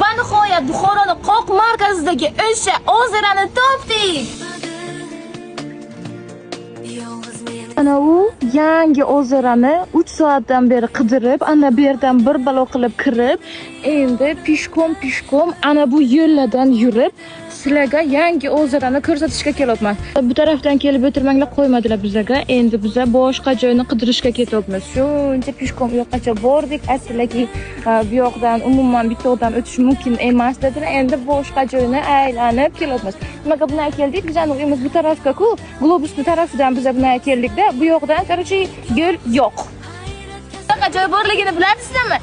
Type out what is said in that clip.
Va nihoyat Buxoroni qoq markazidagi o'sha озероni topdik. Ana u yangi озероni 3 soatdan beri qidirib, ana bu yerdan bir balo qilib kirib, endi пешком пешком ana bu yo'llardan yurib, sizlarga yangi озероni ko'rsatishga kelyapman. Bu tarafdan kelib o'tirmanglar, qo'ymadilar bizaga. Endi biza boshqa joyni qidirishga ketyapmiz. Shuncha пешком u yoqqacha bordik. Aytdilarki, bu yoqdan umuman bitta odam o'tish mumkin emas dedilar. Endi boshqa joyni aylanib kelyapmiz. Nimaga bunday keldik? Bizani uyimiz bu tarafga-ku, Globusni tarafidan biza bunday keldikda, bu yoqdan, короче, yo'l yo'q. Bunaqa joy borligini bilasizlarmi?